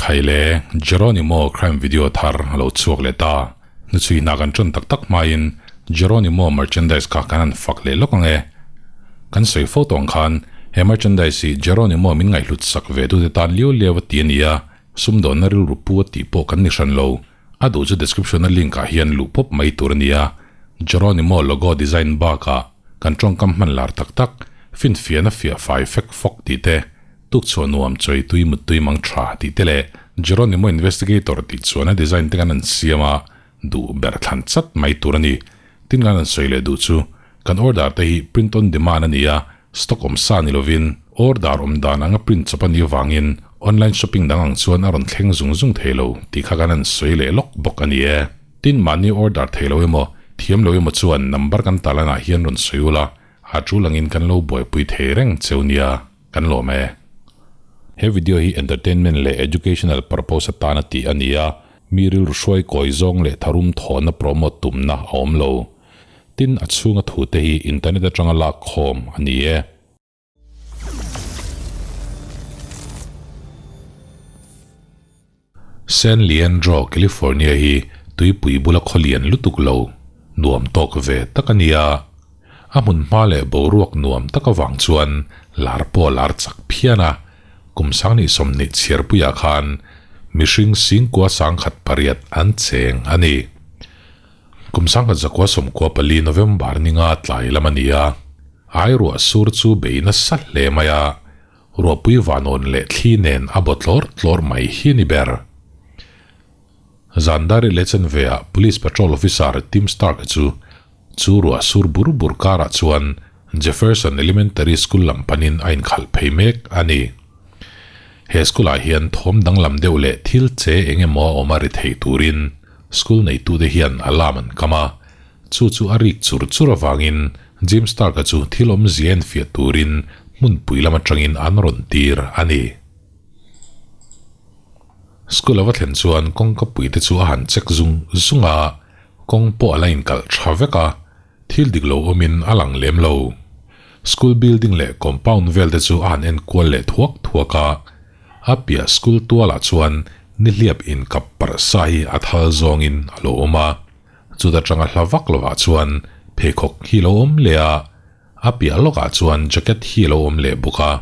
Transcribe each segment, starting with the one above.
Khaile, Jeronimo crime video thar a lo chhuak leh ta. Hnuchhui hna kan ṭawn tak tak hmain Jeronimo merchandise kha kan han fak leh lawk ang e. Kan sawi fo tawh ang khan he merchandise hi Jeronimo min ngaihhlut sak ve tute tan liau liau a ti a ni a, sumdawnna rilru pu a tih pawh kan ni hran lo. A duh chu description a link ah hian luh pawp mai tur a ni a, Jeronimo logo design bakah kan tawngkam hman lar tak tak, finfiahna fiah fai fek fawk tih te, Tukchhuah nuam chawi tui muttui mang tha tih te leh Jeronimo Investigator tih chuan a design te kan an siam a, duh ber thlan chat mai tur a ni. Tin kan an sawi leh duh chu kan order te hi print on demand a ni a, stock awm sa ni lovin order awm dan anga print chawp a nih avangin online shopping dang ang chuan a rawn thleng zung zung thei lo tih kha kan an sawi leh lawk bawk a ni e. Tin mahni order thei lo emaw thiam lo emaw chuan number kan tarlanah hian rawn sawi ula, a tul angin kan lo buaipui thei reng cheu nia. Kan lawm e. He video hi entertainment leh educational purpose atana tih a ni a, mi rilru hruai kawi zawng leh tharum thawhna promote tumna a awm lo. Tin, a chhunga thute hi internet atanga lak khawm a ni e. San Leandro, California hi tuipui bula khawlian lutuk lo, nuam tawk ve tak a ni a. A hmun hma leh boruak nuam tak avang chuan lar pawh a lar chak phian a. Kum sanghnih sawmhnih chhiarpuiah khan mihring singkua sangkhat pariat an cheng a ni. Kum sangkhat zakua sawmkua pali November ninga tlai lam a ni a. Airuah sur chu bei nasa hle mai a. Ruahpui vanawn leh thli nen a baw tlawr tlawr mai hi ni ber. Zandari leh chanveah Police Patrol Officer Tim Stark chu chu ruah sur bur bur karah chuan Jefferson Elementary School lam panin a inkhalh phei mek a ni. He school ah hian thawm danglam deuh leh thil che eng emaw a awm a ri thei turin school neitute hian alarm an kam a, Chu chu a rik chur chur avangin Jim Stark-a chu thil awmzia enfiah turin hmunpui lam atangin an rawn tir a ni. School a va thlen chuan kawngka puite chu a han check zung zung a, kawng pawh a la inkalh tha vek a, thil dik lo awmin a lang lem lo. School building leh compound vel te chu a han enkual leh thuak thuak a, a piah school tualah chuan nihliap inkap parh sa hi a thal zawngin a lo awm a. Chuta tanga hla vak lovah chuan pheikhawk hi lo awm leh a, a piah lawkah chuan jacket hi lo awm leh bawk a.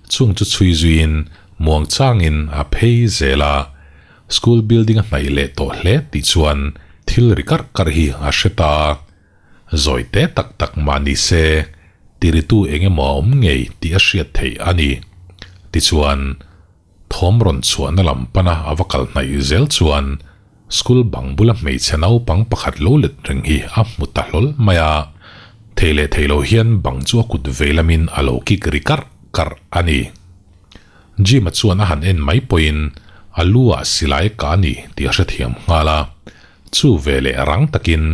Chung chu chhui zuiin muang changin a phei zel a, school building a hnaih leh tawh hle tih chuan thil ri karh karh hi a hre ta a. Zawi te tak tak mah ni se, tiritu eng emaw a awm ngei tih a hriat theih a ni. Tichuan. Thawm rawn chhuahna lam pana a va kal hnaih zel chuan school bang bula hmeichhe naupang pakhat lo let reng hi a hmu ta hlawl mai a. Thei leh thei lo hian bang chu a kut vei lamin a lo kik ri karh karh a ni. Jim-a chuan a han en mai pawhin a lu ah silai ka a ni tih a hrethiam nghal a. Chu ve leh rang takin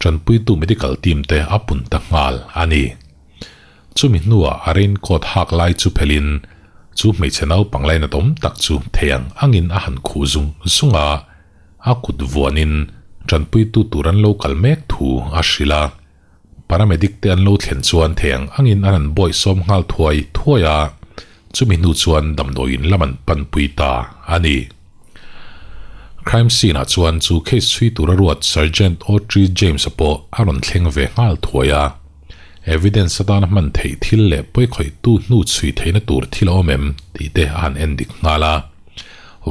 tanpuitu medical team te a pun ta nghal a ni. Chumi hnuah a raincoat hak lai chu phelhin chu hmeichhe naupang lainatawm tak chu thei ang angin a han khuh zung zung a, a kut vuanin tanpuitu tur an lo kal mek thu a hrilh a. Paramedic te an lo thlen chuan thei ang angin an han bawihsawm nghal thuai thuai a, chumi hnu chuan damdawiin lam an panpui ta a ni. Crime scene ah chuan chu case chhui tura ruat Sergeant Autry James-a pawh a rawn thleng ve nghal thuai a. Evidence atana hman theih thil leh pawikhawihtu hnu chhui theihna tur thil a awm em tih te a han en dik nghal a.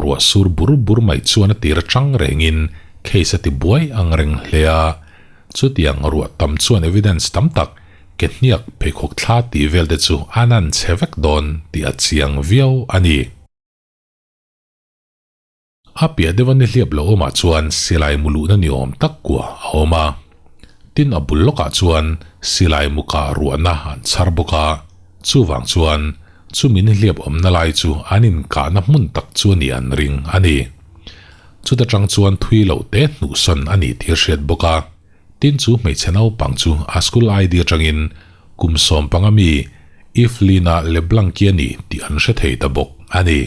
Ruah sur bur bur mai chuan a tir atang rengin case a ti buai ang reng hle a. Chutiang ruah tam chuan evidence tam tak ke hniak pheikhawk thla tih vel te chu an an chhe vek dawn tih a chiang viau a ni. A piah deuh a nihliap lo awmah chuan silai mu luhna ni awm tak kua a awm a. Tin a bul lawkah chuan silai mu kah ruahna an chhar bawk a, chuvang chuan chumi nihliap awmna lai chu an inkahna hmun tak chu a nih an ring a ni. Chuta tang chuan thui loh te hnuhsawn a nih tih a hriat bawk a. Tin chu hmeichhe naupang chu a school ID atangin kum 15 mi Evelyn-a Leblanc-i a ni tih an hre thei ta bawk a ni.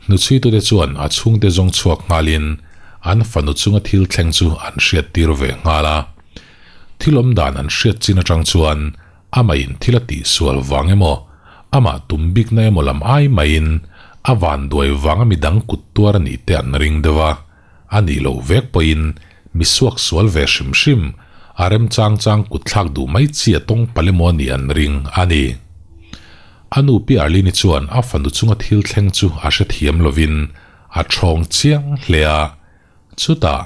Hnuchhuitute chuan a chhungte zawng chhuak nghalin an fanu chunga thil thleng chu an hriattir ve nghal a. Thil awm dan an hriat chin atang chuan amah in thil a tihsual vang emaw, amah tum bikna emaw lam ai maiin A vanduai vanga midang kut tuar a nih te an ring deuh a, a nih loh vek pawhin mi suak sual ve hrim hrim, a remchang chang kut thlak duh mai chi a tawng palh emaw a nih an ring a ni. A nu Pi Arlene-i chuan a fanu chunga thil thleng chu a hrethiam lovin a thawng chiang hle a, Chutah,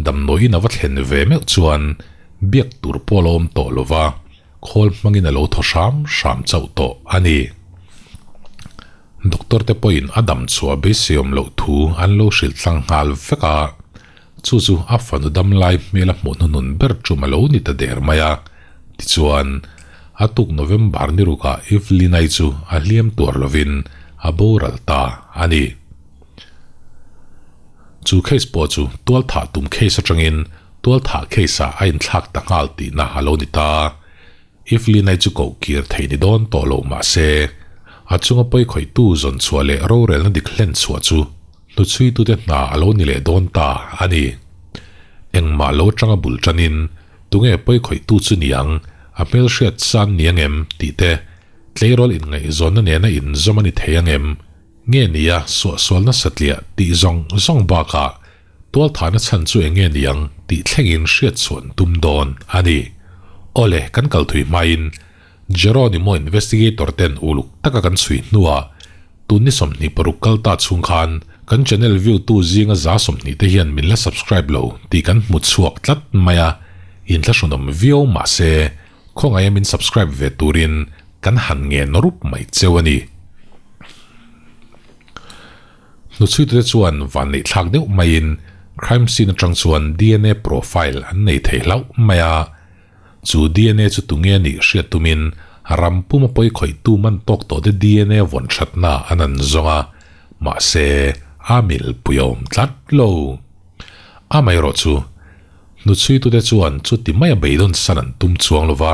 damdawiin a va thlen ve meuh chuan biak tur pawh a la awm tawh lo va, khawl hmangin a lo thaw hram hram chauh tawh a ni. Doctor te pawhin a dam chhuah beiseiawm loh thu an lo hrilh tlang nghal vek a, chu chu a fanu dam lai hmel a hmuh hnuhnun ber tum a lo ni ta der mai a. Tichuan, a tuk November ni rukah Evelyn-i chu a hliam tuar lovin a boral ta a ni. Chu case pawh chu tualthah tum case atangin tualthah case ah a inthlak ta nghal tihna a lo ni ta. Evelyn-i chu koh kir thei ni dawn tawh lo mah se, a chunga pawi khawihtu zawn chhuah leh rorelna dik hlen chhuah chu hnuchhuitute hna a lo ni leh dawn ta a ni. Engmah lo atanga bul tanin tunge pawi khawihtu chu niang, a hmelhriat san ni angem tih te, tleirawl inngaihzawnna nena inzawm a ni thei angem? Nge nia suahsual nasa tliah tih zawng zawng bakah tualthahna chhan chu eng nge niang tih thlengin hriat chhuan tum dawn a ni. Awle, kan kal thui hmain Jeronimo investigator ten uluk taka kan chhui hnuah tun ni 26 kal ta chhung khan kan channel view tu zinga 120 te hian min la subscribe lo tih kan hmu chhuak tlat mai a, inthlahrunawm viau mahse Khawngaih min subscribe ve turin kan han ngen rup mai cheu a ni. Hnuchhuitute chuan vanneih thlak deuh maiin crime scene atang chuan dna profile an nei thei hlauh mai a. Chu dna chu tunge a nih hriat tumin ram puma pawi khawihtu man tawk tawh te dna vawn thatna an an zawng a, mahse a milpui a awm tlat lo. Amaherawh chu, hnuchhuitute chuan chuti maia beidawn san an tum chuang lo va,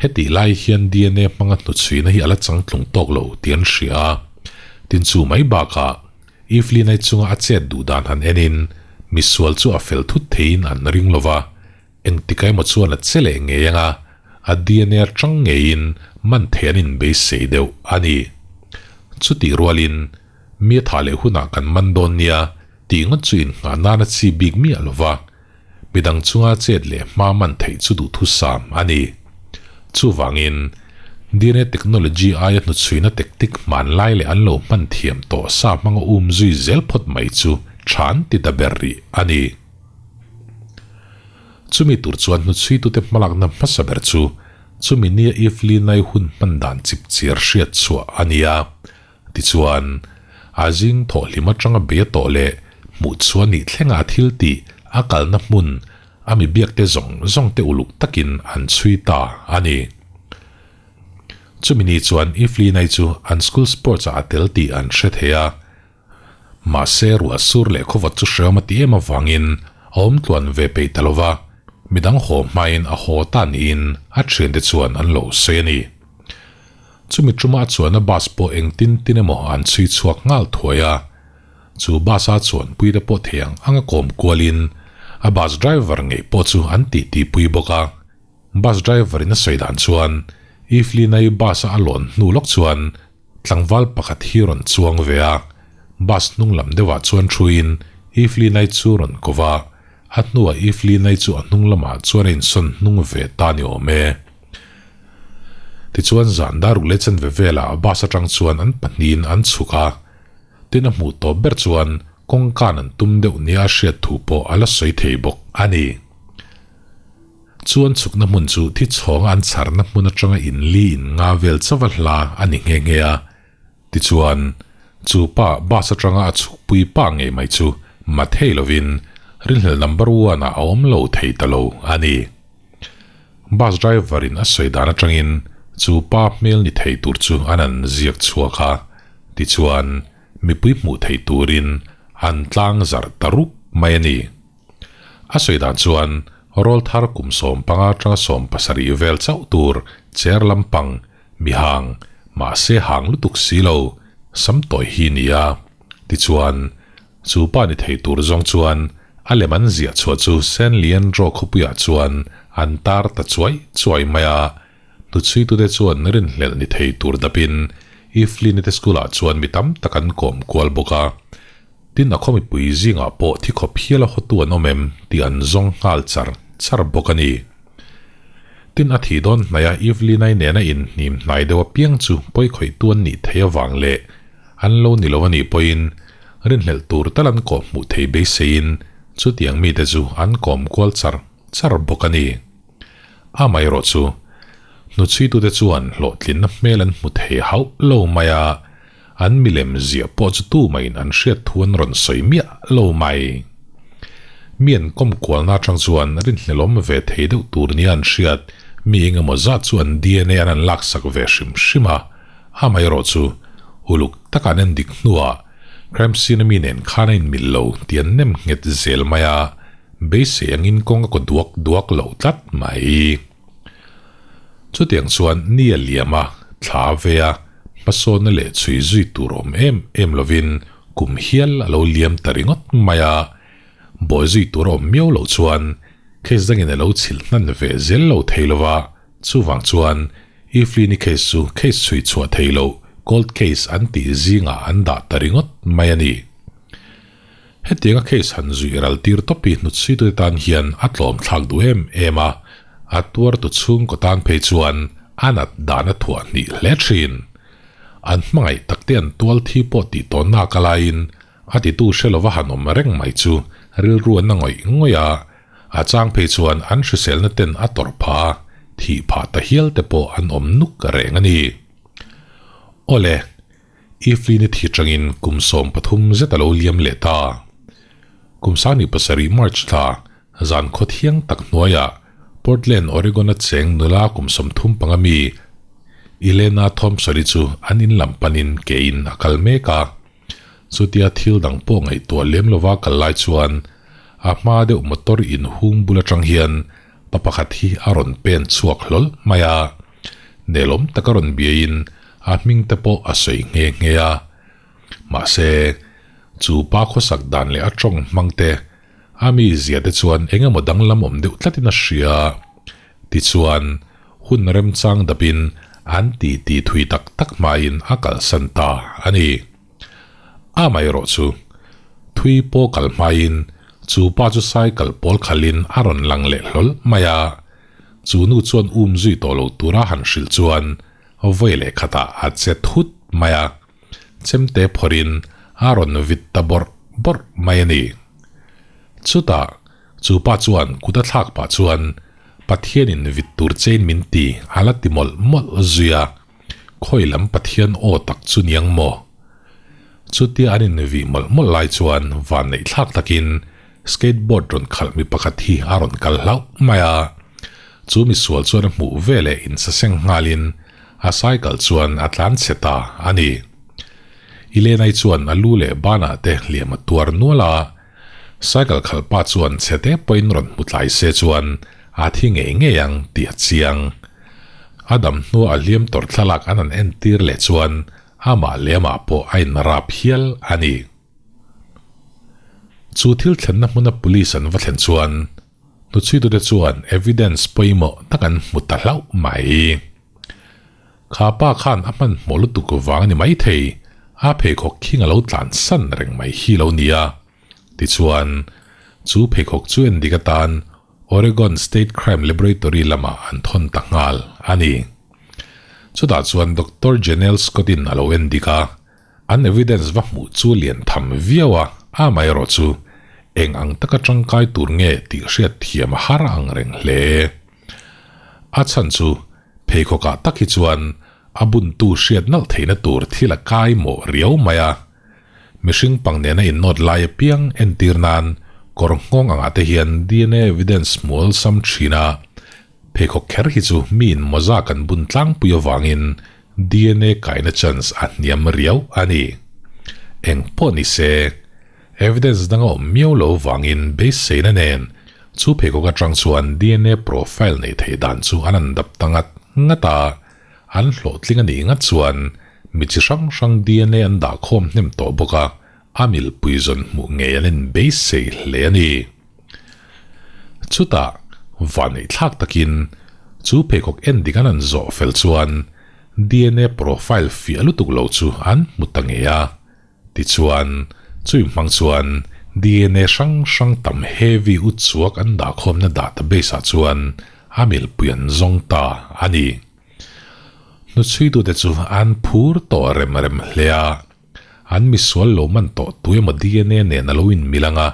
hetih lai hian dna hmanga hnuchhuina hi a la changtlung tawk lo tih an hria a. Tin chu mai bakah, Evelyn-i chunga a chet duh dan han enin misual chu a fel thut theiin an ring lo va, engtika emaw chuan a che leh ngei anga a dna atang ngeiin man thei an inbeisei deuh a ni. Chutih rualin, Mi a thah leh hunah kan man dawn nia tih ngawt chu innghah nana chi bik miah lo va, midang chunga chet leh hma man theih chu duhthusam a ni. Chuvangin, dna technology aia hnuchhuina tactic hmanlai leh an lo hman thiam tawh sa hmanga um zui zel phawt mai chu tha an ti ta ber rih a ni. Chumi tur chuan hnuchhuitute hmalakna hmasa ber chu chumi nia Evelyn-i hun hman dan chipchiar hriat chhuah a ni a. Tichuan, a zing thawh hlim atanga be tawh leh hmuh chhuah nih thlenga thil tih a kalna hmun a mi biakte zawng zawng te uluk takin an chhui ta a ni. Chumi ni chuan Evelyn-i chu an school sports ah a tel tih an hre thei a. Mahse, ruah sur leh khawvat chu hreawm a ti em avangin a awm tluan ve peih ta lo va, midang haw hmain a haw ta niin a thiante chuan an lo sawi a ni. Chumi ṭuma a chuanna bus pawh eng tin tin emaw an chhui chhuak nghal thuai a. Chu bus a chuanpui te pawh thei ang ang a kawm kualin a bus driver ngei pawh chu an tih tihpui bawk a. Bus driver in a sawi dan chuan Evelyn-i bus a a lawn hnu lawk chuan tlangval pakhat hi rawn chuang ve a. Bus hnung lam deuhah chuan thuin Evelyn-i chu rawn ko va, a hnuah Evelyn-i chu a hnung lamah chuan a insawn hnung ve ta ni awm e. Tichuan zan dar ruk leh chanve velah bus atang chuan an pahnihin an chhuk a, tin a hmuh tawp ber chuan kawngkan an tum deuh nia a hriat thu pawh a la sawi thei bawk a ni. Chuan chhukna hmun chu thi chhawnga an chharna hmun atanga in li in nga vel chauha hla a ni nghe nghe a. Tichuan, chu pa bus atanga a chhukpui pa ngei mai chu ma thei lovin rinhlel number one ah a awm lo thei ta lo a ni. Bus driver in a sawi dan atangin chu pa hmel ni thei tur chu an an ziak chhuak a, tichuan mipui hmuh theih turin an tlang zarh ta rup mai a ni. A sawi dan chuan rawl thar kum 15 atanga 70 vel chauh tur chair lampang mi hang mahse hang lutuk si lo sam tawi hi ni a, tichuan Chu pa ni thei tur zawng chuan a lem an ziah chhuah chu San Leandro khawpuiah chuan an tar ta chuai chuai mai a, hnuchhuitute chuan rinhlelh ni thei tur dapin Evelyn-i te school-ah chuan mi tam tak an kawm kual bawk a. Tin, a khaw mipui zingah pawh thi khawp hial a hawtu an awm em tih an zawng nghal char char bawk a ni. Tin, a thih dawn hnaia Evelyn-i nena inhnim hnai deuh apiang chu pawi khawihtu an nih theih avang leh an lo ni lo a nih pawhin rinhlelh tur tal an kawh hmuh thei beiseiin chutiang mite chu an kawm kual char char bawk a ni. Amaherawh chu, hnuchhuitute chuan hlawhtlinna hmel an hmu thei hauh lo mai a, an milem ziah pawh chu tumahin an hriat thu an rawn sawi miah lo mai. Mi an kawm kualna atang chuan rinhlelawm ve thei deuh tur nia an hriat mi engemaw zat chu an DNA an an laksak ve hrim hrim a, amaherawh chu uluk taka an endik hnuah crime scene a mi nen khan a inmil lo tih an nem nghet zel mai a, beisei angin kawng a kaw duak duak loh tlat mai. Chutiang chuan ni a liam a, thla a ve a, hmasawnna leh chhui zui tur awm em em lovin kum hial a lo liam ta ringawt mai a, bawi zui tur a awm miau loh chuan case dangin a lo chhilh hnan ve zel lo thei lo va, chuvang chuan Evelyn-i case chu case chhui chhuah thei loh cold case an tih zingah an dah ta ringawt mai a ni. Hetianga case han zui ral tir tawp hi hnutsuitute tan hian a tlawm thlak duh em em a, a tuartu chhungkaw tan phei chuan a nat dan a thuah hnih hle thin. An hmangaih takte an tual thi pawh tih tawnnak a laiin a titu hre lova han awm reng mai chu rilru an na ngawih ngawih a, a chang phei chuan an hriselna ten a tawrh phah a, thih phah ta hial te pawh an awm nuk reng a ni. Awle. Evelyn-i thi changin kum 13 zet a lo liam leh ta. Kum 27 March thla, zan khaw thiang tak hnuaiah Portland, Oregon-a cheng nula kum 35 mi Elena Thompson-i chu an in lam panin kein a kal mek a. Chutia thil dang pawh ngaihtuah lem lova kal lai chuan a hma deuh motor inhung bul atang hian pa pakhat hi a rawn pen chhuak hlawl mai a. Nelawm taka rawn biaiin a hming te pawh a sawi nghe nghe a. Mahse, chu pa khawsak dan leh a tawng hmang te, a mi zia te chuan eng emaw danglam awm deuh tlatin a hria. Tichuan, hun remchang dapin an ti ti thui tak tak hmain a kalsan ta a ni. Amaherawh chu, thui pawh kal hmain chu pa chu cycle pawl khalhin a rawn lang leh hlawl mai a. Chu nu chuan um zui tawh lo tura han hrilh chuan vawi leh khatah a che thut mai a, chemte phawrhin a rawn vit ta bawrh bawrh mai a ni. Chutah chu pa chuan kut a thlak pah chuan Pathianin vit tur chein min ti a la ti mawlh mawlh zui a, khawi lam Pathian aw tak chu niang maw? Chutia an invih mawlh mawlh lai chuan vanneih thlak takin skateboard rawn khalh mi pakhat hi a rawn kal hlauh mai a. Chu misual chuan a hmuh veleh insaseng nghalin a cycle chuan a tlan chhe ta a ni. Ilenai chuan a lu leh banah te hliam a tuar nual a, cycle khalh pa chuan chhe te pawhin rawn hmu tlai se chuan a thi ngei ngei ang tih a chiang. A dam hnua a hliam tawrh thlalak an han entir leh chuan amah leh amah pawh a inrap hial a ni. Chu thil thlenna hmuna police an va thlen chuan hnuchhuitute chuan evidence pawimawh tak an hmu ta hlauh mai. Kha pa khan a hmanhmawh lutuk vang a ni maithei, a pheikhawk khing a lo tlansan reng mai hi lo ni a. Tichuan, chu pheikhawk chu endik atan Oregon State Crime Laboratory lamah an thawn ta nghal a ni. Chutah chuan Doctor Janelle Scott-in a lo endik a, an evidence va hmuh chu lian tham viau a, amaherawh chu eng ang taka tangkai tur nge tih hriat thiam a har ang reng hle. A chhan chu pheikhawkah tak hi chuan a buntu hriat nalh theihna tur thil a kai mawh riau mai a. Mihring pang nena innawt lai apiang entir nan kawr nghawng angah te hian dna evidence hmu awlsam thin a, pheikhawk kher hi chu miin mawza kan bun tlangpui avangin dna kaina chance a hniam riau a ni. Eng pawh ni se, evidence dang a awm miau lo vangin beiseina nen chu pheikhawk atang chuan dna profile nei theih dan chu an an dap ta ngat ngat a, An hlawhtling a nih ngat chuan mi chi hrang hrang dna an dah khawm hnem tawh bawk a, a milpui zawn hmuh ngei an inbeisei hle a ni. Chutah, vaneihthlak takin chu pheikhawk en dik an han zawh fel chuan DNA profile fiah lutuk lo chu an hmu ta ngei a. Tichuan, chui hmang chuan DNA hrang hrang tam heavy ut chuak an dahkhawmna database ah chuan a milpui an zawng ta a ni. Hnuchhuitute chu an phur tawh rem rem hle a. An misual lo man tawh tu emaw DNA nen a lo inmil ang a,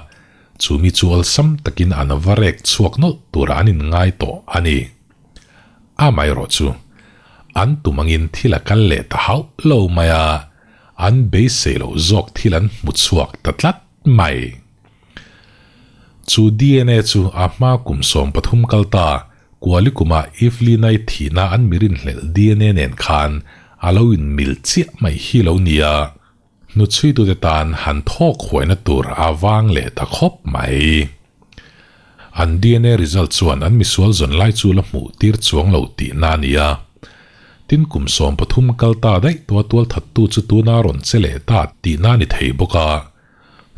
chu mi chu awlsam takin an va rek chhuak nawlh turah an inngai tawh a ni. Amaherawh chu, an tum angin thil a kal leh ta hauh lo mai a, an beisei loh zawk thil an hmu chhuak ta tlat mai. Chu DNA chu a hma kum 13 kal ta Kuali kuma Iflinai thihna an mi rinhlelh DNA nen khan a lo inmil chiah mai hi lo nia. Hnuchhuitute tan han thawk huaina tur a vang leh ta khawp mai. An DNA result chuan an misual zawn lai chu la hmuh tir chuang lo tihna a ni a. Tin kum 13 kal ta daih tua tualthattu chu tuna rawn che leh ta tihna a ni thei bawk a.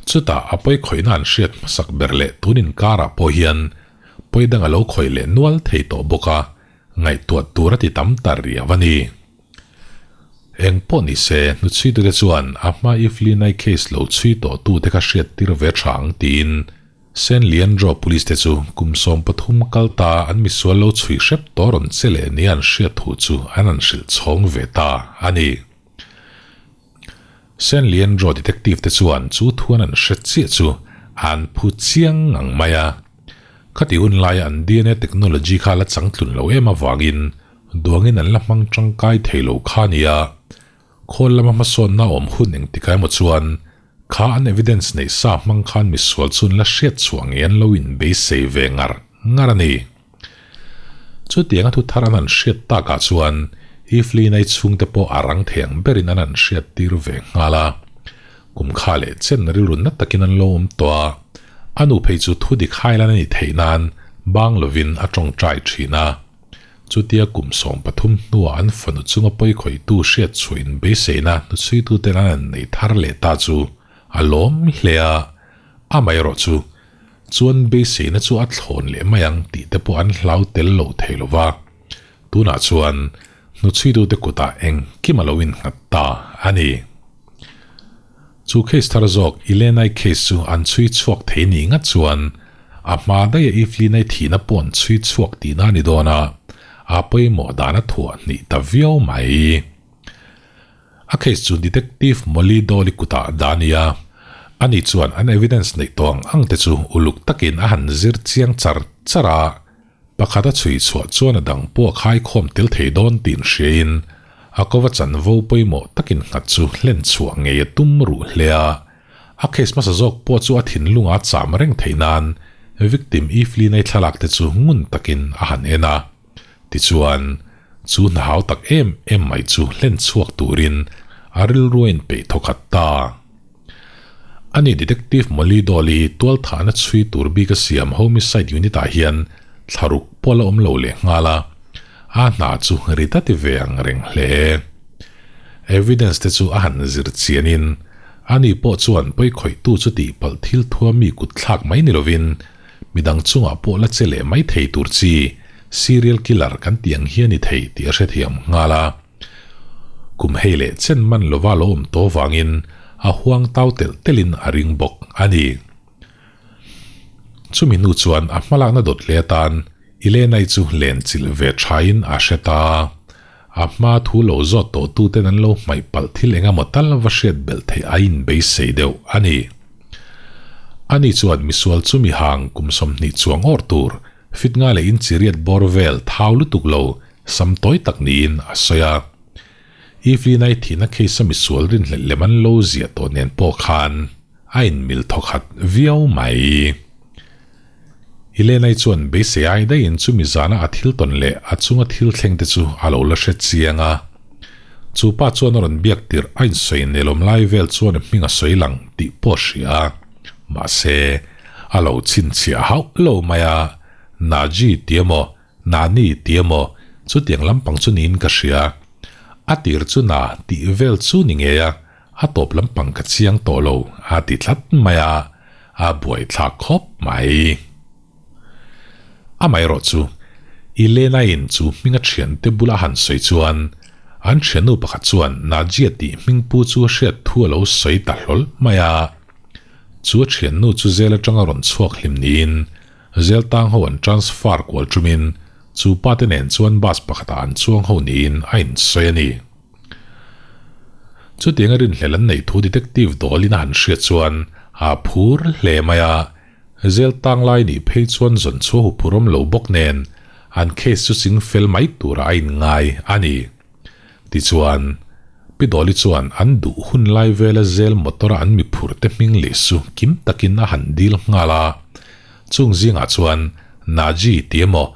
Chutah a pawi khawihna an hriat hmasak ber leh tun inkarah pawh hian pawi dang a lo khawih leh nual thei tawh bawk a, ngaihtuah tur a ti tam ta riau a ni. Eng pawh ni se, hnuchhuitute chuan a hma Iflinai case lo chhui tawhtute kha hriat tir ve tha ang tiin San Leandro Police te chu kum 13 kal ta an misual lo chhui hrep tawh rawn che leh nia an hriat thu chu an han hrilh chhawng ve ta a ni. San Leandro detective te chuan chu thuan an hre chiah chu an phu chiang ngang mai a. Khati hun laia an DNA technology kha la changtlun lo em avangin duangin an la hmang tangkai thei lo kha a nia. Khawl lama hmasawnna awm hun engtikah emaw chuan kha an evidence neih sa hmang khan misual chu an la hriat chhuah ngei an lo inbeisei ve ngar ngar a ni. Chutianga thu thar an han hriat takah chuan Iflinai chhungte pawh a rang thei ang berin an han hriat tir ve nghal a. Kum kha leh chen rilru na takin an lo awm tawh a, a nu phei chu thu dik hailan a ni theih nan bang lovin a tawngtai thin a. Chutia kum 13 hnuah an fanu chunga pawi khawihtu hriat chhuah in beiseina hnuchhuituten an han nei thar leh ta chu a lawm hle a, amaherawh chu Chuan beiseina chu a thlawn leh mai ang tih te pawh an hlau tel lo thei lo va, tunah chuan hnuchhuitute kutah engkim a lo innghat ta a ni. Chu case thar zawk Ilenai case chu an chhui chhuak thei ni ngat chuan a hma daih a Iflinai thihna pawh an chhui chhuak tihna a ni dawn a, a pawimawh dan a thuah hnih ta viau mai. A case chu Detective Molly Dolly kutah dah a ni a, ani chuan an evidence neih tawh ang ang te chu uluk takin a han zir chiang char char a, pakhat a chhui chhuah chuan a dang pawh a khaikhawm tel thei dawn tih hriain a kova chanvo pawimawh takin nghat chu hlen chhuah ngei a tum ruh hle a, a case hmasa zawk pawh chu a thinlunga cham reng theih nan victim Evelyn-i thlalak te chu ngun takin a han en a. Tichuan, chu hna hau tak em em mai chu hlen chhuak turin a rilru a inpeih thawkhat ta. Ani Detective Molly Dolly hi tualthahna chhui tur bik a siam Homicide Unit-ah hian thlaruk pawh la awm lo leh nghal a, a hna chu ri ta ti ve ang reng hle. Evidence te chu a han zir chianin, ani pawh chuan pawikhawihtu chu tihpalh thil thua mi kut thlak mai ni lovin, Midang chungah pawh la che leh mai thei tur chi serial killer kan tih ang hi a ni thei tih a hrethiam nghal a. Kum hei leh chen man lova lo awm tawh vangin a huang tau telh telhin a ring bawk a ni. Chumi hnu chuan a hmalakna dawt leh atan Ilenai chu len chilh ve thain a hre ta. A hma thu lo zawt tawh tuten an lo hmaih palh thil eng emaw tal va hriat belh theih a inbeisei deuh a ni. Ani chuan misual chu mi hang kum 20 chuang awrh tur, fit nga leh inchiriat bawr vel thau lutuk lo sam tawi tak niin a sawi a. Evelyn-i thihna case-a misual rinhlelh lem an lo ziah tawh nen pawh khan a inmil thawkhat viau mai. Ilenai chuan beisei ai daihin chumi zana a thil tawn leh a chunga thil thleng te chu a lo la hre chiang a. Chu pa chuan a rawn biak tirh a insawi nelawm lai vel chuan hming a sawi lang tih pawh a hria a. Mahse, a lo chhinchhiah hauh lo mai a, Naji ti emaw, Nani ti emaw, chutiang lampang chu niin ka hria. A tir chu na tih vel chu ni ngei a, A tawp lampang ka chiang tawh lo a ti tlat mai a, a buaithlak khawp mai. Amaherawh chu, i Lena-in chu hminga thiante bula han sawi chuan An thiannu pakhat chuan Najia tih hmingpu chu a hriat thu a lo sawi ta hlawl mai a. Chu a thiannu chu zel atanga rawn chhuak hlim niin zel tang ho an transfer kual tumin chu pa te nen chuan bus pakhatah an chuang ho niin a insawi a ni. Chutianga rinhlelh an neih thu detective dawlin a han hriat chuan a phur hle mai a. Zel tang lai nih phei chuan zawn chhuah huphur awm lo bawk nen an case chu ching fel mai turah a inngai a ni. Tichuan, Pi Dawli chuan an duh hun lai vela zel motor-a an mi phur te hming leh su kim takin a han dil nghal a. Chung zingah chuan Naji ti emaw,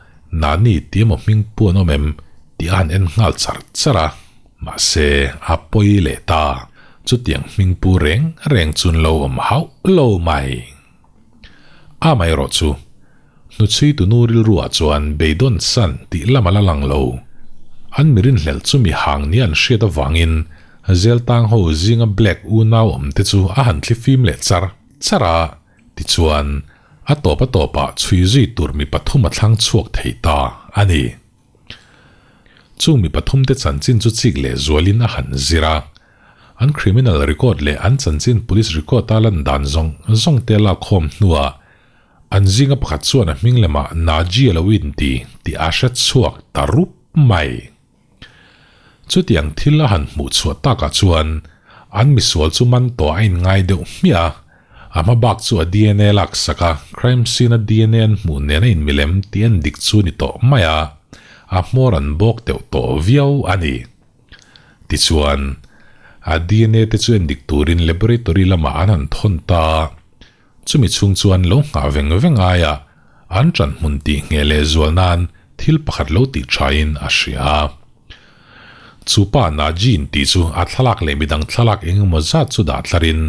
Nani ti emaw hming pu an awm em tih a han en nghal char char a. Mahse, a pawi leh ta. Chutiang hming pu reng reng chun lo awm hauh lo mai. Amaherawhchu, hnuchhui tunu rilruah chuan beidawn san tih lam a la lang lo. An mi rinhlelh chu mi hang nia an hriat avangin Zeltang ho zinga Black unau awmte chu a han thli fim leh char char a, tichuan a tawp a tawpah chhui zui tur mi pathum a thlang chhuak thei ta a ni. Chung mi pathumte chanchin chu chik leh zualin a han zir a, An criminal record leh an chanchin police record a lan dan zawng zawng te lak khawm hnuah an zinga pakhat chuan a hming lemah Naji a lo inti tih a hre chhuak ta rup mai. Chutiang thil a han hmuh chhuah takah chuan an misual chu man tawh a inngai deuh hmiah a, a hma bak chu a dna lak sak a, crime scene a dna an hmuh nen a inmilem tih en dik chu ni tawh mai a, a hmawr an bawk deuh tawh viau a ni. Tichuan, a dna te chu endik turin laboratory lamah an han thawn ta a, chumi chhung chuan lo nghah veng veng aia an ṭan hmun tih ngheh leh zual nan thil pakhat lo tih ṭhain a hria a. Chu pa Najin tih chu a thlalak leh midang thlalak eng emaw zat chu dah tlarin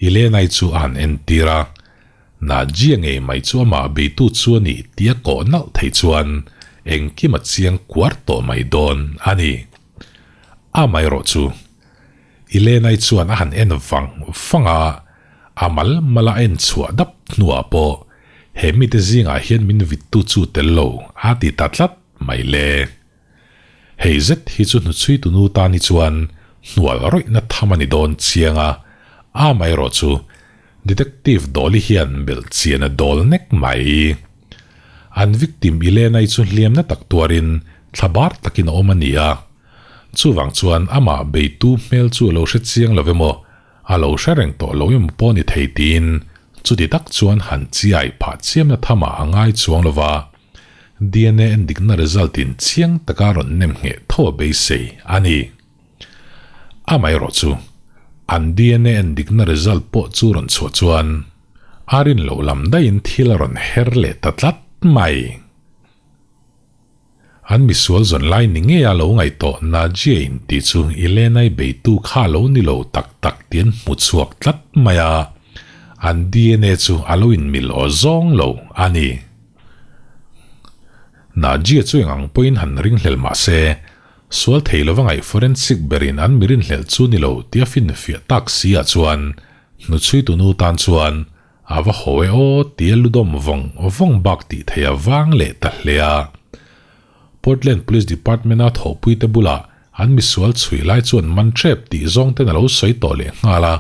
Ilenai chu a han entir a, Najia ngei mai chu amah beitu chu a nih tih a kawh nalh theih chuan engkim a chiang kuar tawh mai dawn a ni. Amaherawh chu, Ilenai chuan a han en vang vang a, a mal mala a en chhuah dap hnuah pawh he mite zingah hian min vittu chu tel lo a ti ta tlat mai le. Hei zet hi chu hnuchhui tunu tan hi chuan hnual rawihna tham a ni dawn chiang a, amaherawh chu Detective Dolly hian belh chian a dawl nek mai. An victim Ilenai chu hliamna tak tuarin thla bar takin a awm a ni a, chuvang chuan amah beitu hmel chu a lo hre chiang lo emaw, a lo hre reng tawh lo emaw pawh ni thei tiin chuti tak chuan han chiai phah chiamna thamah a ngai chuang lo va. Dna endikna result in chiang taka rawn nem ngheh tho a beisei a ni. Amaherawh chu, an dna endikna result pawh chu rawn chhuah chuan a rin loh lam daihin thil a rawn her leh ta tlat mai. An misual zawn lai ni ngei a lo ngaih tawh Najia in tih chu Ilenai beitu kha lo ni lo tak tak tih an hmu chhuak tlat mai a, an dna chu a lo inmil aw zawng lo a ni. Najia chu eng ang pawhin han ringhlel mah se, sual thei lova ngaih forensic berin an mi rinhlelh chu ni lo tia finfiah tak si ah chuan hnuchhuitu nu tan chuan a va haw e aw tia ludawm vawng vawng bak tih theih a vang leh ta hle a. Portland Police Department-a thawhpuite bulah an misual chhui lai chuan man ṭep tih zawng ten a lo sawi tawh leh nghal a.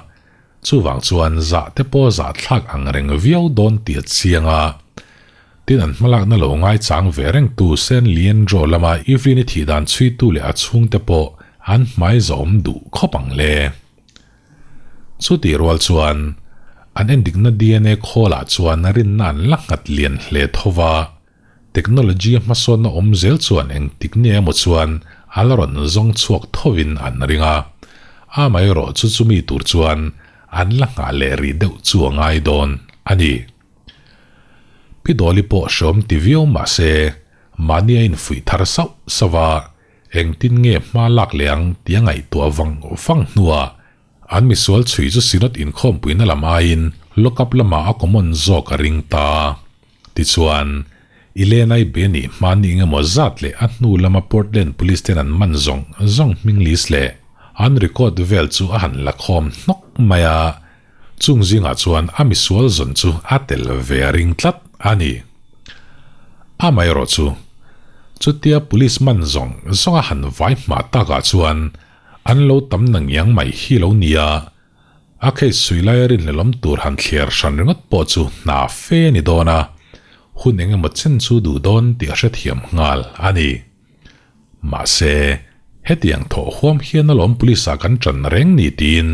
Chuvang chuan zah te pawh zah thlak ang reng viau dawn tih a chiang a. Tin an hmalakna lo ngaichang ve reng tu San Leandro lama Evelyn-i thih dan chhuitu leh a chhungte pawh an hmai zawm duh khawp ang le. Chutih rual chuan an endikna dna khawlah chuan rinna an la nghat lian hle tho va. Technology a hmasawnna awm zel chuan engtik nge emaw chuan a la rawn zawng chhuak thovin an ring a, amaherawh chu chumi tur chuan an la nghah leh rih deuh chu a ngai dawn a ni. Pi Dawli pawh hreawm ti viau mah se, mahni a infuih thar sauh sauh a, engtin nge hma lak leh ang tih a ngaihtuah vang vang hnuah An misual chhui chu Synod inkhawmpuina lam aiin lockup lamah a common zawk a ring ta. Tichuan, Ilenai be nih hma ni engemaw zat leh a hnu lama Portland Police ten an man zawng zawng hming list leh an record vel chu a han la khawm hnawk mai a, chung zingah chuan a misual zawn chu a tel ve a ring tlat a ni. Amaherawhchu. Chutia police man zawng zawng a han vai hma takah chuan an lo tam na ngiang mai hi lo nia. A case sui laia rinhlelawm tur han thliar hran ringawt pawh chu hna fe a ni dawn a, hun eng emaw chen chu duh dawn tih a hrethiam nghal a ni. Mahse, hetiang thawh huam hian alawm police ah kan ṭan reng ni tiin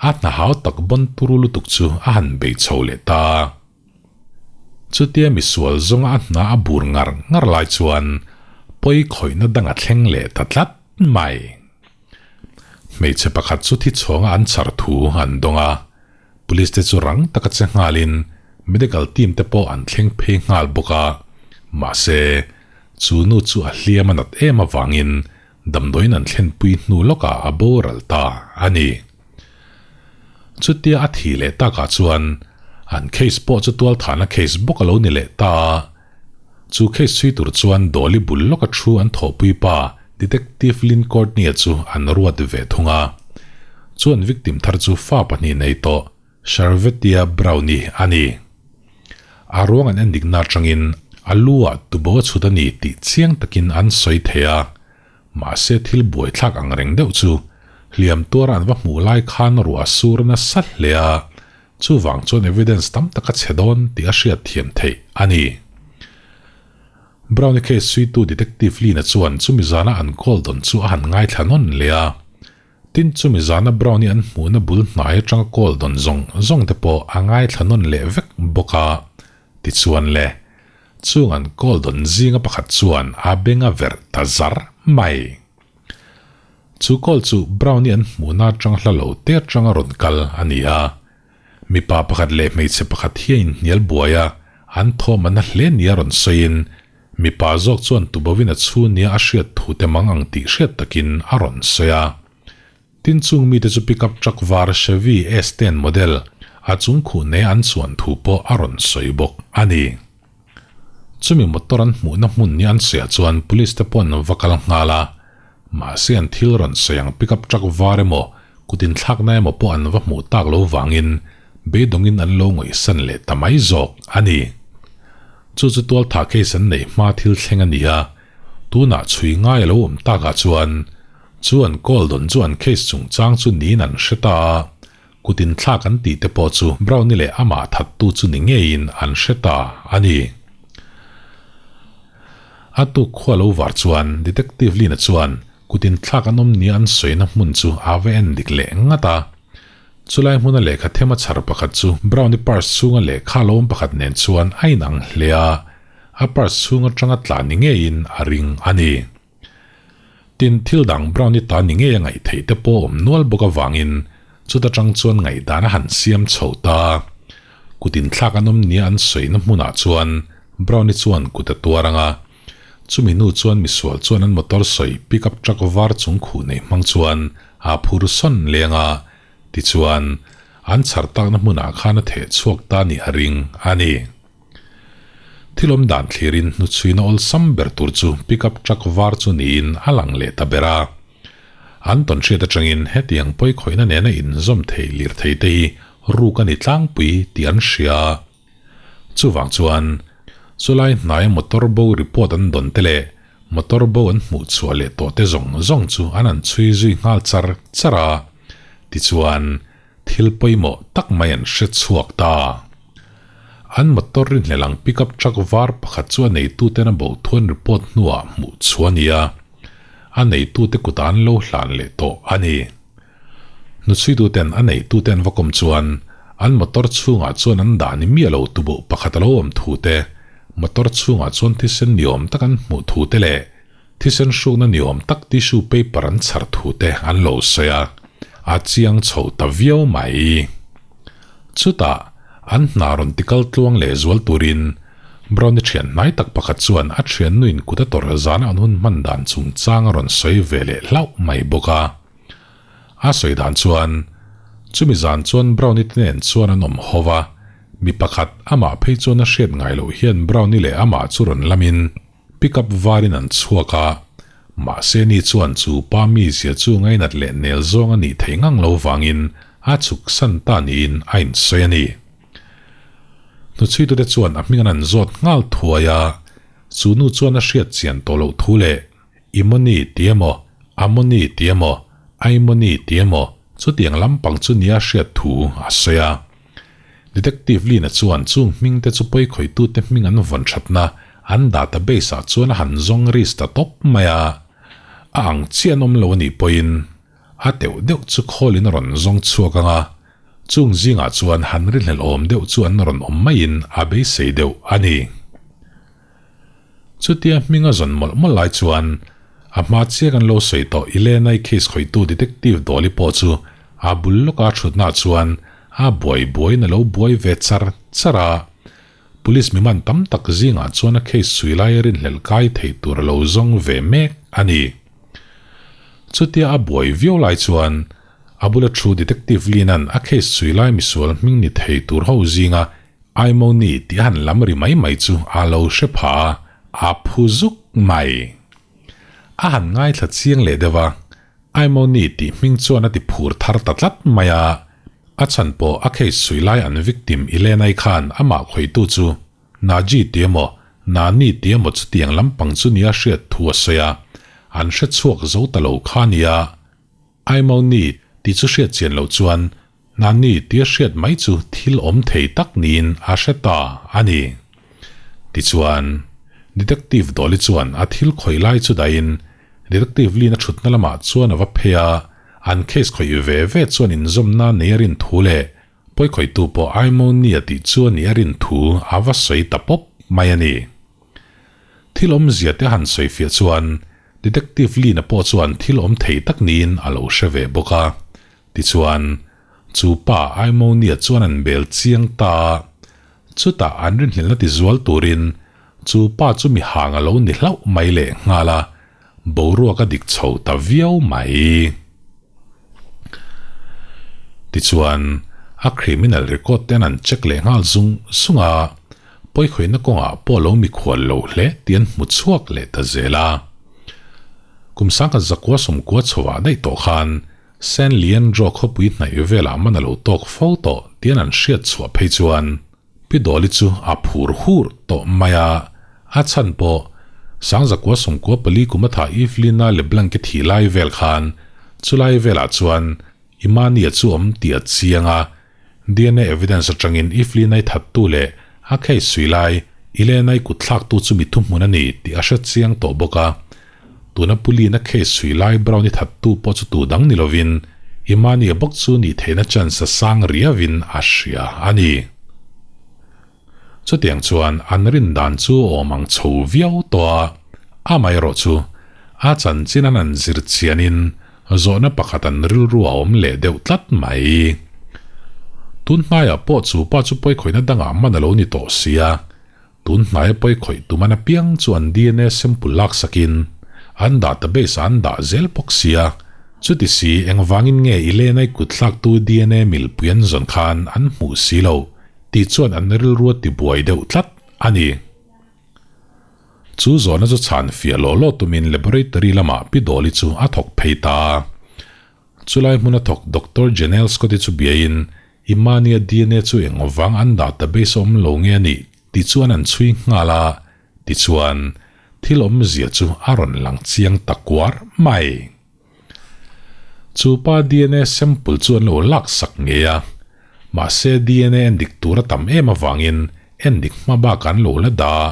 a hna hau tak bawn turu lutuk chu a han bei chho leh ta. Chutia misual zawnga a hna a bur ngar ngar lai chuan pawi khawihna dang a thleng leh ta tlat mai. Hmeichhe pakhat chu thi chhawnga an chhar thu an dawng a, police te chu rang taka che nghalin medical team te pawh an thleng phei nghal bawk a, mahse, chu nu chu a hliam a nat em avangin damdawiin an thlenpui hnu lawkah a boral ta a ni. Chutia a thih leh takah chuan an case pawh chu tualthahna case bawk a lo ni leh ta a. Chu case chhui tur chuan Dolly bul lawka thu an thawhpui pa Detective Lynn Courtney-a chu an ruat ve thung a. Chuan victim thar chu fa pahnih nei tawh Sharvetia Brown-i a ni. A ruang an endikna atangin a lu ah tubo a chhut a ni tih chiang takin an sawi thei a. Mahse thil buaithlak ang reng deuh chu hliam tuara an va hmuh lai khan ruah sur nasa hle a, chuvang chuan evidence tam tak a chhe dawn tih a hriat thiam theih a ni. Brownie case suitu Detective Lina chuan chumi zana an call dawn chu a han ngaithla nawn leh a, tin chumi zana Brownie an hmuhna bul hnai atanga call dawn zawng zawng te pawh a ngaithla nawn leh vek bawk a, tichuan le. Chung an call dawn zinga pakhat chuan a beng a verh ta zar mai. Chu call chu Brownie an hmuhna atang hla lo te atanga rawn kal a ni a. Mipa pakhat leh hmeichhe pakhat hi a inhnial buai a, an thawm a na hle nia rawn sawiin mipa zawk chuan tubovin a chhu nia a hriat thu te mang ang tih hriat takin a rawn sawi a. Tin chung mite chu pickup truck var Chevy S10 model a chung khuh nei an chuan thu pawh a rawn sawi bawk a ni. Chumi motor an hmuhna hmun ni an sawiah chuan police te pawh an va kal nghal a, mahse an thil rawn sawi ang pickup truck var emaw kut inthlakna emaw pawh an va hmuh tak lo vangin beidawngin an lo ngawihsan leh ta mai zawk a ni. Chu chu tualthah case an neih hma thil thleng a ni a, tunah chhui ngai a lo awm takah chuan Chu an call dawn chu an case chungchang chu niin an hre ta a, kut inthlak an tih te pawh chu Brownie leh amah thattu chu ni ngeiin an hre ta a ni. A tuk khua lo var chuan Detective Lina chuan kut inthlak an awm nia an sawina hmun chu a va en dik leh ngat a. Chulai hmuna lehkha thema chhar pakhat chu Brownie purse chhunga lehkha lo awm pakhat nen chuan a inang hle a, a purse chhung atanga tla ni ngeiin a ring a ni. Tin, thil dang Brownie ta ni ngei a ngaih theih te pawh awm nual bawk avangin chuta tang chuan ngaihdan a han siam chho ta. Kut inthlak an awm nia an sawina hmunah chuan Brownie chuan kut a tuar ang a. Chumi hnu chuan misual chuan an motor sawi pickup truck var chung khuh nei hmang chuan aa phur sawn leng a, tichuan an chhar takna hmunah khan a theh chhuak ta nih a ring a ni. Thil awm dan thlirin hnuchhuina awlsam ber tur chu pickup truck var chu niin a lang leh ta ber a. An tawnhriat atangin hetiang pawikhawihna nena inzawm thei lirthei te hi ruk a ni tlangpui tih an hria a. Chuvang chuan chulai hnaia motor bo report an dawn te leh motor bo an hmuh chhuah leh tawh te zawng zawng chu an han chhui zui nghal char char a. Tichuan thil pawimawh tak mai an hre chhuak ta. An motor rinhlelh ang pickup truck var pakhat chu a neituten a bo thuan report hnuah hmuh chhuah a ni a, a neitute kutah an lo hlan leh tawh a ni. Hnuchhuituten a neitute an va kawm chuan an motor chhungah chuan an dah ni miah lo tuboh pakhat a lo awm thu te, motor chhungah chuan thisen ni awm tak an hmuh thu te leh thisen hrukna ni awm tak tissue paper an chhar thu te an lo sawi a, a chiang chho ta viau mai. Chutah, an hna rawn tikal tluang leh zual turin Brownie thian hnai tak pakhat chuan a thiannuin kut a tawrh zana an hun hman dan chungchang a rawn sawi ve leh hlauh mai bawk a. A sawi dan chuan, chumi zan chuan Brownie te nen chuan an awm ho va, mi pakhat amah phei chuan a hriat ngai loh hian Brownie leh amah chu rawn lamin Pickup varin an chhuak a, mahse ni chuan chu pa mizia chu ngainat leh nel zawng a nih theih ngang lo vangin a chhuk san ta niin a insawi a ni. Hnuchhuitute chuan a hming an an zawt nghal thuai a. Chu nu chuan a hriat chian tawh loh thu leh Imoni ti emaw, Amoni ti emaw, Aimoni ti emaw chutiang lampang chu nia hriat thu a sawi a. Detective Lina chuan chung hming te chu pawikhawitute hming an vawn thatna an database ah chuan a han zawng risk ta tawp mai a. A ang chiah an awm lo a nih pawhin a teuh deuh chu khawlin a rawn zawng chhuak ang a, chung zingah chuan han rinhlelh awm deuh chu an rawn awm maiin a beisei deuh a ni. Chutia hming a zawn mawlh mawlh lai chuan a hma chiah kan lo sawi tawh Ilenai case khawihtu Detective Dawli pawh chu a bul lawka thutnaah chuan a buai buaiin a lo buai ve char char a. Police mi man tam tak zingah chuan a case chhui lai rinhlelh kai thei tur a lo zawng ve mek a ni. Chutia a buai viau lai chuan a bula thu Detective Lin-a'n a case chhui lai misual hming ni thei tur ho zinga Aimoni tih a han lam ri mai mai chu a lo hre pha a, a phu zuk mai. A han ngaithla chiang leh deuh a, Aimoni tih hming chuan a ti phur thar ta tlat mai a. A chhan pawh a case chhui lai an victim Ilenai khan amah khawitu chu Naji ti emaw, Nani ti emaw chutiang lampang chu nia hriat thu a sawi a, an hre chhuak zo ta lo kha nia. Aimoni tih chu hriat chian loh chuan Nani tia hriat mai chu thil awm thei tak niin a hre ta a ni. Tichuan, Detective Dolly chuan a thil khawih lai chu dahin Detective Lin a thutna lamah chuan a va phei a, an case khawih ve ve chuan inzawmna nei a rin thu leh pawikhawihtu pawh Aimoni a tih chu a nih a rin thu a va sawi ta pawp mai a ni. Thil awmzia te han sawi fiah chuan Detective Lin-a pawh chuan thil awm thei tak niin a lo hre ve bawk a. Tichuan, chu pa Aimonia chuan an bel chiang ta a, chutah an rinhlelhna tizual turin chu pa chu mi hang a lo ni hlauh mai leh nghal a, boruak a dik chho ta viau mai. Tichuan, a criminal record te an an check leh nghal zung zung a, pawikhawihna kawngah pawh a lo mikhual lo hle tih an hmu chhuak leh ta zel a. Kum sangkhat zakua sawmkua chhoah daih tawh khan San Leandro khawpui hnaih velah man a lo tawk fo tawh tian an hriat chhuah phei chuan Pi Dawli chu a phur hur tawh mai a, a chhan pawh Sangzakua sawmkua pali kum a tha Evelyn-a LeBlanc-i thih lai vel khan chulai velah chuan Imani-a chu awm tih a chiang a, DNA evidence atangin Evelyn-a-i thattu leh a case sui lai Elena-i kutthlaktu chu mi thuhmun a ni tih a hre chiang tawh bawk a. Tuna Pulina case chhui lai Brown-i thattu pawh chu tu dang ni lovin Imani-a bawk chu nih theihna chance a sang riavin a hria a ni. Chutiang chuan an rin dan chu awm ang chho viau tawh a, amaherawh chu a chanchin an an zir chianin zawhna pakhat an rilru a awm leh deuh tlat mai. Tun hnaiah pawh chu pa chu pawikhawihna dangah man a lo ni tawh si a, Tun hnaia pawi khawih tuman apiang chu an DNA sample laksakin an database ah an dah zel bawk sia. Chuti si, engvangin nge i lenai kut thlaktu DNA milpui an zawn khan an hmuh si lo tih chuan an rilru a tibuai deuh tlat a ni. Chu zawhna chu chhan fiah lawh lawh tumin laboratory lamah Pi Dawli chu a thawk phei ta. Chulai hmuna thawk Doctor Janelle Scott-i chu biain Imania DNA chu eng vang an database awm lo nge a nih tih chuan an chhui nghal a, tichuan thil awmzia chu a rawn lang chiang ta kuar mai. Chu pa DNA sample chu an lo laksak ngei a, mahse DNA en dik tur a tam em avangin en dik hma bak an lo la dah a,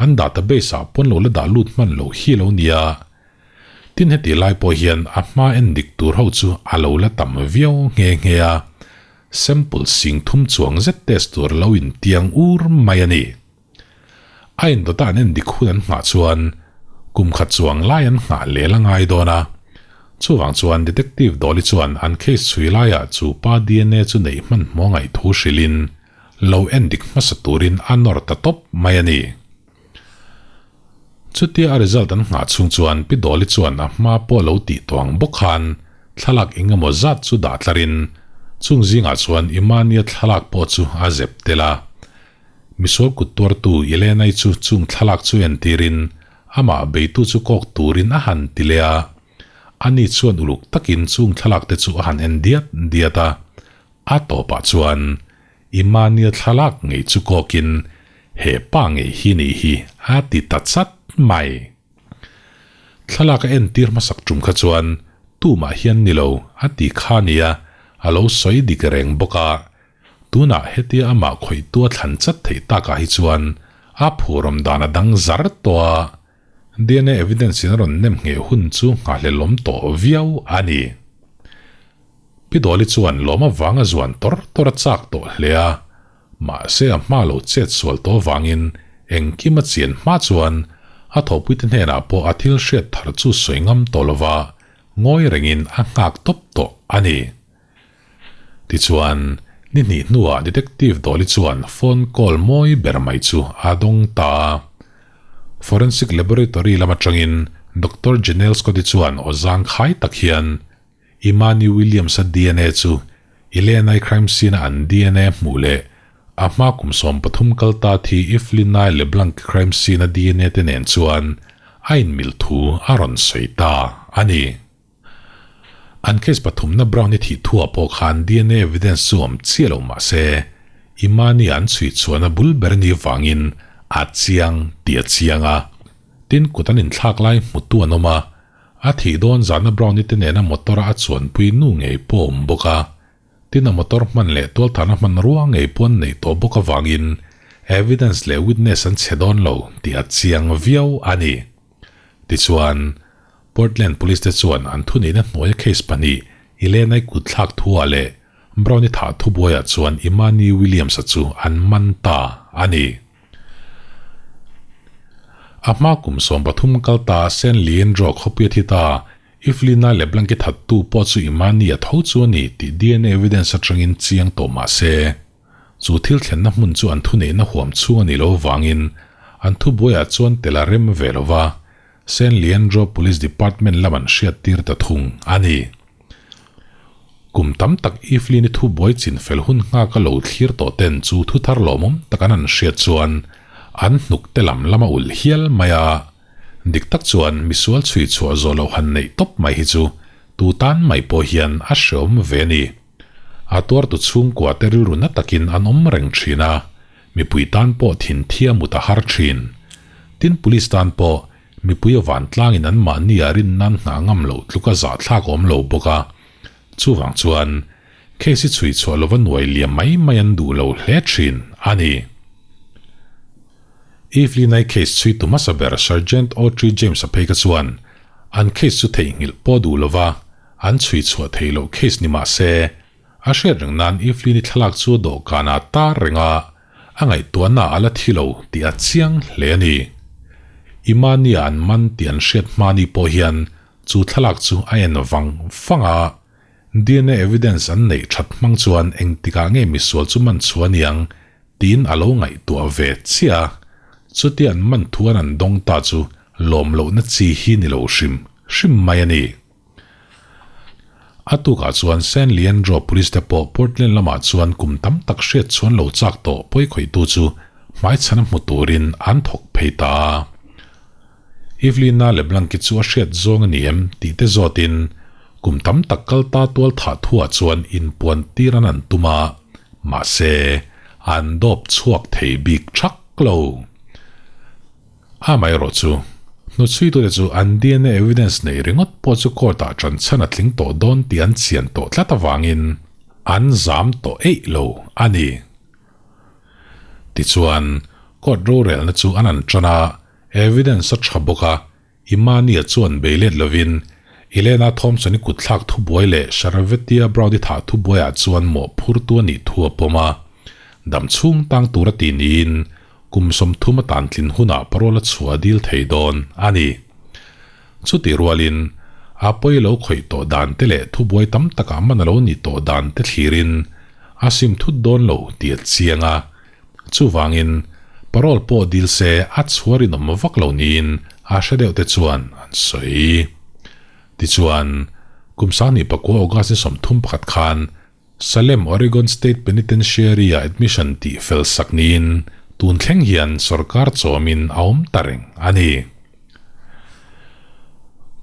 an database ah pawn lo la dah lut hman lo hi lo nia. Tin heti lai pawh hian a hma en dik tur ho chu a lo la tam viau nghe nghe a, sample sing thum chuang zet test tur lo intiang ur mai a ni. A indawta an en dik hun an nghah chuan kum khat chuang lai an nghah lel a ngai dawn a, chuvang chuan Detective Dawli chuan an case chhui laiah chu pa DNA chu neih hmanhmawh ngaih thu hrilhin lo en dik hmasa turin a nawr ta tawp mai a ni. Chutia a result an nghah chhung chuan Pi Dawli chuan a hma pawh lo tih tawh ang bawk khan thlalak eng emaw zat chu dah tlarin chung zingah chuan Imania thlalak pawh chu a zep tel a. Misual kut tuartu Ilenai chu chung thlalak chu entirin amah beitu chu kawk turin a han ti leh a. Ani chuan uluk takin chung thlalak te chu a han en diat diat a. A tawpah chuan Imania thlalak ngei chu kawkin. He pa ngei hi nih hi a ti ta chat mai. Thlalak a entir hmasak tum kha chuan tumah hian ni lo a ti kha nia a lo sawi dik reng bawk a. Tunah hetia amah khawihtu a thlan chat theih takah hi chuan a phurawm dan a dang zar tawh a, DNA evidence in a rawn nem ngheh hun chu nghahhlelawm tawh viau a ni. Pi Dawli chuan lawm avanga zuan tawr tawr a chak tawh hle a, mahse a hma lo chet sual tawh avangin engkim a chian hma chuan a thawhpuite hnenah pawh a thil hriat thar chu sawi ngam tawh lova ngawi rengin a nghak tawp tawh a ni. Tichuan, ni hnih hnuah Detective Dawli chuan phone call mawi ber mai chu a dawng ta a. Forensic Laboratory lam atangin Doctor Janelle Scott-i chuan aw zangkhai tak hian Imani Williams-a dna chu Ilenai crime scene-a an dna hmuh leh a hma kum 13 kal ta thi Iflinai LeBlanc crime scene-a dna te nen chuan a inmil thu a rawn sawi ta a ni. An case pathumna Brown-i thih thuah pawh khan dna evidence chu awm chiah lo mah se, Imani an chhui chhuahna bul ber ni vangin a chiang tih a chiang a. Tin, kut an inthlak lai hmutu an awm a, a thih dawn zana Brown-i te nena motor-a a chuanpui nu ngei pawh a awm bawk a. Tin, a motor hman leh tualthahna hmanrua ngei pawh an neih tawh bawk avangin evidence leh witness an chhe dawn lo tih a chiang viau a ni. Tichuan, Portland Police te chuan an thuneihna hnuaia case pahnih Ilenai kutthlak thuah leh Brown-i thah thubuaiah chuan Imani Williams-a chu an man ta a ni. A hma kum 13 kal ta San Leandro khawpuia thi ta Iflina LeBlanc-i thattu pawh chu Imani-a tho chu a ni tih dna evidence atangin chiang tawh mah se, chu thil thlenna hmun chu an thuneihna huam chhung a nih loh avangin an thubuaiah chuan tel a rem ve lo va. San Leandro Police Department lam an hriattir ta thung a ni. Kum tam tak Evelyn-i thubuai chinfel hun nghak a lo thlir tawh ten chu thu thar lawmawm tak an han hriat chuan an hnuk te lam lam a ulh hial mai a. Dik tak chuan misual chhui chhuah zawh loh han neih tawp mai hi chu tu tan mai pawh hian a hreawm ve a ni. A tuartu chhungkua te rilru na takin an awm reng thin a, Mipui tan pawh thin thia mut a har thin. Tin police tan pawh mipui a vantlangin an mahni a rin nan nghah ngam loh tluk a zahthlak awm lo bawk a. Chuvang chuan case hi chhui chhuah lova nuai liam mai mai an duh lo hle thin a ni. Evelyn-i case chhui tu hmasa ber Sergeant Autry James-a phei kha chuan an case chu theihnghilh pawh duh lova an chhui chhuah theih loh case ni mah se A hriat reng nan Evelyn-i thlalak chu a dawhkanah a tar reng a, a ngaihtuahna a la thi lo tih a chiang hle a ni. Imani-a an man tih an hriat hmani pawh hian chu thlalak chu a en vang vang a, dna evidence an neih that hmang chuan engtikah nge misual chu man chhuah aniang tiin a lo ngaihtuah ve chiah a, chutia an man thu an an dawng ta chu lawm lohna chi hi ni lo hrim hrim mai a ni. A tukah chuan San Leandro Police te pawh Portland lamah chuan kum tam tak hriat chuan lo chak tawh pawikhawihtu chu hmaichhana hmu turin an thawk phei ta a. Evelina LeBlanc-i chu a hriat zawng a ni em tih te zawtin kum tam tak kal ta tual thah thuah chuan inpuan tir an an tum a, mahse an dawp chhuak thei bik thak lo. Amaherawh chu, hnuchhuitute chu an dna evidence neih ringawt pawh chu court-ah ṭan chhan a tling tawh dawn tih an chian tawh tlat avangin an zam tawh eih lo a ni. Tichuan, court rorelna chu an an ṭan a, evidence a ṭha bawk a, Imani-a chuan bei let lovin Elena Thompson-i kutthlak thubuai leh Sharavetia Brown-i thah thubuaiah chuan mawhphurtu a nih thu a pawm a. Dam chhung tang tur a ti niin kum 30 a tan tlin hunah parole a chhuah a dil thei dawn a ni. Chutih rualin, a pawi lo khawih tawh dan te leh thubuai tam takah man a lo nih tawh dan te thlirin a sim thut dawn lo tih a chiang a. Chuvangin, parole pawh dil se a chhuar inawm vak lo niin a hre deuh te chuan an sawi. Tichuan, kum 2009 August ni 31 khan Salem, Oregon State Penitentiary-ah admission tih fel sak niin tun thleng hian sorkar chawmin a awm ta reng a ni.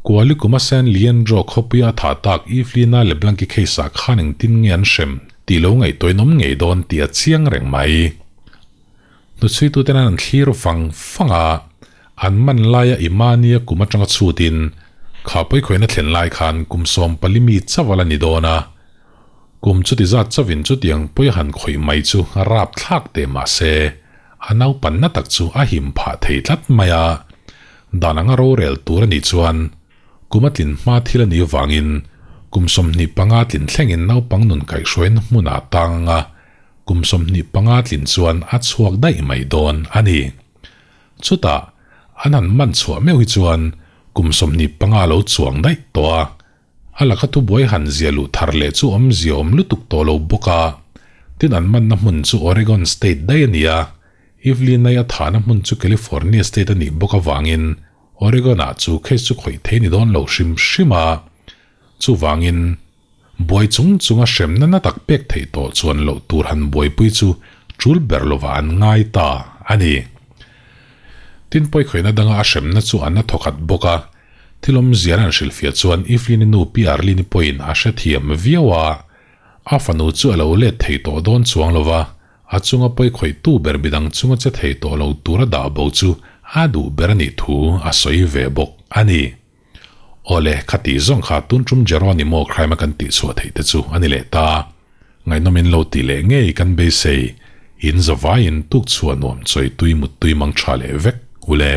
Kuali kuma San Leandro khawpuia a thah tak Evelina LeBlanc-i case-ah khan engtin nge an hrem tih lo ngaihtuahin awm ngei dawn tih a chiang reng mai. Hnuchhuituten an thlir vang vang a, an man laia Imani-a kum atanga chhutin kha pawikhawihna thlen lai khan kum 14 mi chauh a la ni dawn a. Kum chuti zat chauhin chutiang pawi a han khawih mai chu a rapthlak teh mah se, a naupanna tak chu a him phah thei tlat mai a. Dan anga rorel tur a nih chuan kum a tlin hma thil a nih avangin kum 25 tlin thlengin naupang nun kaihhruaina hmunah tang anga kum 25 tlin chuan a chhuak daih mai dawn a ni. Chutah an han man chhuah meuh hi chuan kum 25 a lo chuang daih tawh a. A laka thubuai han zia luh thar leh chu awmzia awm lutuk tawh lo bawk a. Tin an manna hmun chu Oregon State daih a ni a, Evelyn-a a thahna hmun chu California State a nih bawk avangin Oregon-ah chu case chu khawih thei ni dawn lo hrim hrim a. Chuvangin buai chung chunga hremna na tak pek theih tawh chuan loh tur han buaipui chu tul ber lovah an ngai ta a ni. Tin pawikhawihna danga a hremna chu an la thawkhat bawk a. Thil awmzia an hrilhfiah chuan Evelyn-i nu Pi Arlene-i pawhin a hrethiam viau a, a fanu chu a lo let thei tawh dawn chuang lo va, a chunga pawikhawihtu ber midang chunga che thei tawh lo tura dah bo chu a duh ber a nih thu a sawi ve bawk a ni. Awle, khati zawng kha tun tum Jeronimo crime a kan tihchhuah theih te chu a ni leh ta. Ngaihnawmin lo tih leh ngei kan beisei, in zavaiin tukchhuah nuam chawi tui muttui mang tha leh vek ule.